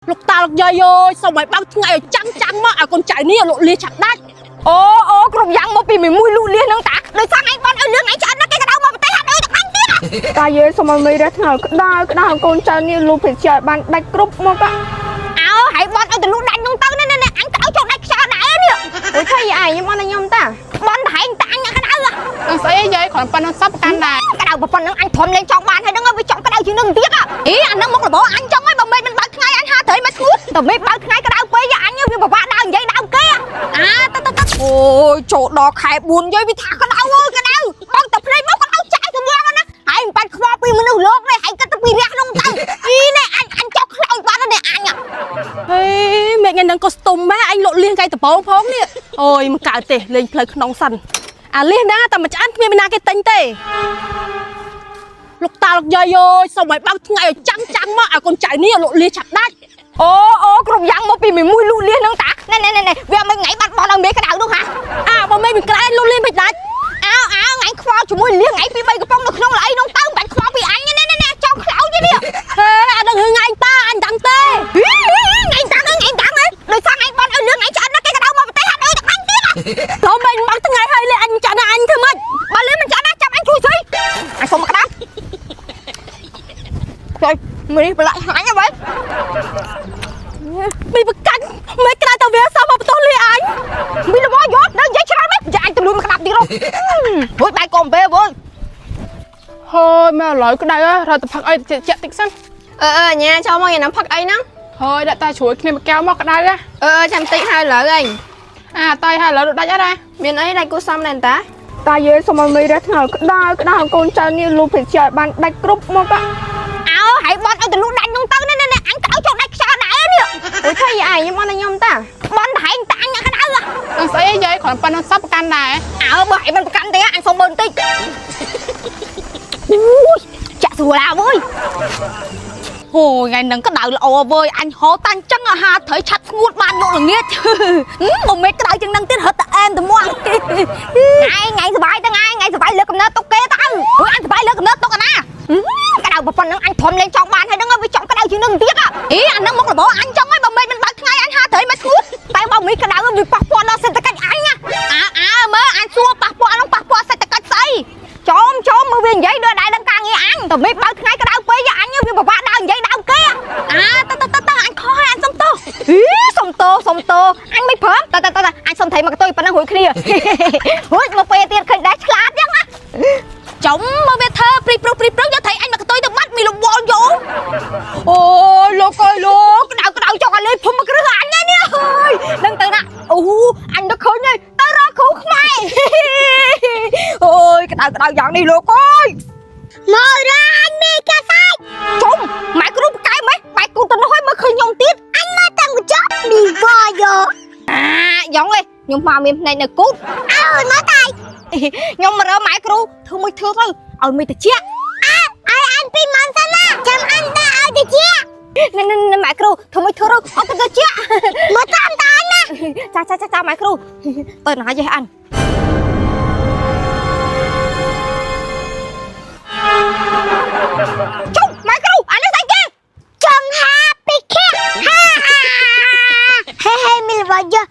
លោកតាលោកយាយអើយសូមឲ្យបើកថ្ងៃឲ្យចាំងចាំងមកឲ្យកូនចៅនេះលក់លាឆាប់ដាច់ អូអូគ្រប់យ៉ាងមកពីមួយលូលៀសហ្នឹងតាដោយសារឯងបនឲ្យលឿងឯងឆ្អិនណាស់គេក៏ដៅមកប្រទេសហត់អើយទាំងអញទៀត តាយាយសូមឲ្យមីរះថ្ងៃក្តៅក្តៅកូនចៅនេះលូភេជាឲ្យបានដាច់គ្រប់មក អើហើយបនឲ្យទៅលូដាច់នោះទៅនេះនេះអញក្តៅចូលដាច់ខ្យល់ដែរនេះ អូយឆៃឯងខ្ញុំអត់ឲ្យខ្ញុំតា បនតែឯងតាអញក្តៅ នឹងស្អីយាយគ្រាន់ប៉ុណ្្នឹងសពប្រកាន់ដែរ ក្តៅប៉ុណ្្នឹងអញធំលេងចង់បានហើយហ្នឹងវាចង់ក្តៅជាងនឹងទៀតអីអាហ្នឹងមករបអញចង់ហើយបើមេមិនបើកថ្ងៃអញហាត្រីមិនស្ងួតតែមេបើកថ្ងៃក្តៅពេកអញវាពិបាកដើរនិយាយដើមគេអាទៅទៅទៅអូយចូលដល់ខែ4យាយវាថាក្តៅអើយក្តៅបងតែភ្នែកមកក្តៅចាយទៅយ៉ាងណាហើយមិនបាច់ខ្វល់ពីមនុស្សលោកទេហើយគិតទៅពីរះនោះទៅអីនេះអញអញចោះខ្លោចបាត់នេះអញ ហេមេថ្ងៃហ្នឹងក៏ស្ទុំម៉ែអញលក់លៀងកៃដបងផងនេះអូយមិនកើតទេលេងផ្លូវក្នុងសិនអាលៀសណាតែមួយឆ្អិនគ្មានមានណាគេទិញទេលោកតាលោកយាយអើយសូមឲ្យបើកថ្ងៃឲ្យចាំងចាំងមកឲ្យកូនចៅនេះលក់លាឆាប់ដាច់ អូអូគ្រប់យ៉ាងមកពីមួយលូលៀសហ្នឹងតាណែណែណែវាមិនថ្ងៃបាត់បោះដល់មេក្តៅនោះហា អាបើមេមិនក្រែលក់លាមិនដាច់ អើអើថ្ងៃខ្វល់ជាមួយលៀងថ្ងៃពី3កំប៉ុងនៅក្នុងល្អីនោះទៅមិនបាច់ខ្វល់ពីអញណែណែណែចង់ខ្លោចទេនេះ ហេអានឹងរឿងឯងតាអញដឹងទេ ថ្ងៃតាំងថ្ងៃតាំងដោយសារថ្ងៃបនឲ្យលឿងថ្ងៃឆ្អិនណាគេក៏ដៅមកប្រទេសហត់អើយទាំងអញទៀត ទៅមេបើកថ្ងៃឲ្យលេអញចាក់ណាអញធ្វើម៉េច បើលឿងមិនឆ្អិនណាចាំអញជួយស្អីអញសុំមកក្តាប់ជួយមួយនេះប្រឡាក់អញអ្វី មីប្រកាច់មេក្រៅតែវាសោះមកបន្ទោសលាអញ មីលបយកដល់និយាយច្រើនមែនចាអញទៅលួចមកក្តាប់ទៀតរួចបាយកុំពេលវើយ ហើយមកឥឡូវក្តៅរត់ទៅផឹកអីតិចតិចសិន អឺអឺញ៉ាចូលមកញ៉ាំផឹកអីហ្នឹង ហើយដាក់តែជ្រួយគ្នាមួយកែវមកក្តៅ អឺអឺចាំតិចហើយឡើយឯង អាតៃហើយឥឡូវដាច់អត់ដែរ មានអីដាច់គូសំណែនតាតាយាយសូមឲ្យមីរះថ្ងៃក្តៅក្តៅកូនចៅនេះលូភេជាឲ្យបានដាច់គ្រប់មក អើហើយបនឲ្យទៅលូដាច់នោះទៅណែណែអញក្តៅចូលដាច់ខ្យល់ដែរនេះ អូយឆៃឯងខ្ញុំអត់ឲ្យខ្ញុំតា បនតែឯងតាអញក្តៅ នឹងស្អីយាយគ្រាន់ប៉ុណ្្នឹងសពប្រកាន់ដែរ អើបើឯងមិនប្រកាន់ទេអញសុំមើលបន្តិចអូយចាក់ស្រួលឡាវើយអូយថ្ងៃហ្នឹងក្តៅល្អវើយអញហៅតាញ់ចឹងអាហារត្រីឆាត់ស្ងួតបានលក់ល្ងាចបើមេក្តៅជាងហ្នឹងទៀតរត់តែអែមទៅមកថ្ងៃថ្ងៃសបាយទៅថ្ងៃថ្ងៃសបាយលើកំណើតទុកគេទៅអូយអញសបាយលើកំណើតទុកអាណាក្តៅប៉ុណ្ណឹងអញធំលេងចង់បានហើយហ្នឹងវាចង់ក្តៅជាងហ្នឹងទៀតអីអាហ្នឹងមករបអញចង់ហើយបើមេមិនបើកថ្ងៃអញហាត្រីមិនស្ងួតតែបើមេក្តៅវាប៉ះពាល់ដល់សេដ្ឋកិច្ចអញណាអើអើមើលអញសួរប៉ះពាល់ហ្នឹងប៉ះពាល់សេដ្ឋកិច្ចស្អី ចំចំមើលវានិយាយដូចដែរដឹងការងារអញតែមេបើកថ្ងៃក្តៅពេកអញវាពិបាកដើរនិយាយដើមគេអាទៅទៅទៅអញខុសហើយអញសុំទោសអីសុំទោសសុំទោសអញមិនព្រមទៅទៅទៅអញសុំត្រីមកកតុយប៉ុណ្ណឹងរួចគ្នារួចមកពេលទៀតឃើញដែរឆ្លាតចឹងណាចំមកវាធ្វើព្រីព្រុសព្រីព្រុសយកត្រីអញមកកតុយទៅបាត់មីលវល់យកអូយលោកអើយលោកក្តៅក្តៅចង់ឲ្យលេភុំមកគ្រឹះអញនេះអើយដឹងទៅណាអូអញនឹកឃើញហើយទៅរកគ្រូខ្មែរអូយក្តៅក្តៅយ៉ាងនេះលោកអើយ មករអញមានកាសាច់ ជុំម៉ែគ្រូប្រកែម៉េះបែកគូទៅនោះឲ្យមើលឃើញខ្ញុំទៀត អញមកតាំងកញ្ចក់មីវយោ អាយ៉ងឯងខ្ញុំមកមានភ្នែកនៅគូត អើយមកតៃ ខ្ញុំមករកម៉ែគ្រូធ្វើមួយធ្វើទៅឲ្យមួយតិច ឲ្យអញពីមុនសិនណាចាំអញដាក់ឲ្យតិច ណែណែម៉ែគ្រូធ្វើមួយធ្វើទៅឲ្យទៅតិច មកតាមតាអញណា ចាចាចាចាម៉ែគ្រូទៅណាយេអញជុំម៉ែគ្រូអានេះស្អីគេ ចង់ហាពីខេហាហេហេមីវយោ